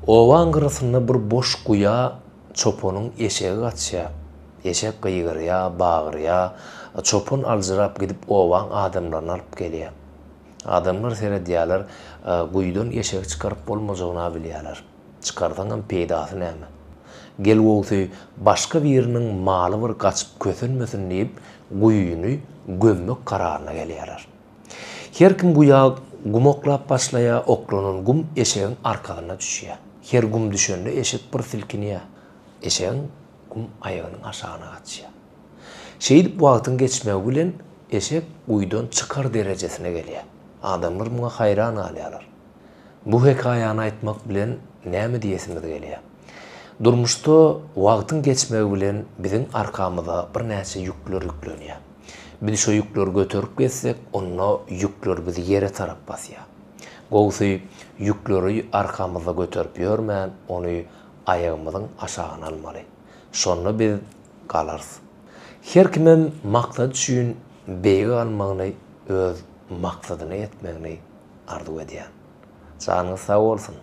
Obaň gyrasynda bir boş guýa çopanyň eşegi gaçýar. Eşek gygyrýar, bagyrýar. Çopan aljyrap gidip obaň adamlaryny alyp gelýär. Adamlar seredýärler, guýudan eşegi çykaryp bolmajagyny-a bilýärler. Çykarsaňam peýdasy näme? Gel gowsy başga biriniň maly bir gaçyp kösenmesin diýip, guýyny gömmek kararyna gelýärler. Her kim guýa gum oklap başlaýar, oklanan gum eşegiň arkasyna düşýär. Her gum düşende eşek bir silkinýär. Eşegiň gum aýagynyň aşagyna gaçýar. Şeýdip wagtyň geçmegi bilen eşek guýudan çykar derejesine gelýär. Adamlar muňa haýran galýarlar. Bu hekaýany aýtmak bilen näme diýesimiz gelýär? Durmuşda wagtyň geçmegi bilen biziň arkamyza birnäçe ýükler ýüklenýär. Biz şo ýükleri göterip gezsek, onda ýükler bizi ýere tarap basýar. Gowusy, ýükleri arkamyzda göterip ýörmän, ony aýagymyzyň aşagyna almaly. Şonda biz galarys. Her kimem maksat üçin beýige galmagyny, öz maksadyna ýetmegini arzuw edýän. Janyňyz sag bolsun!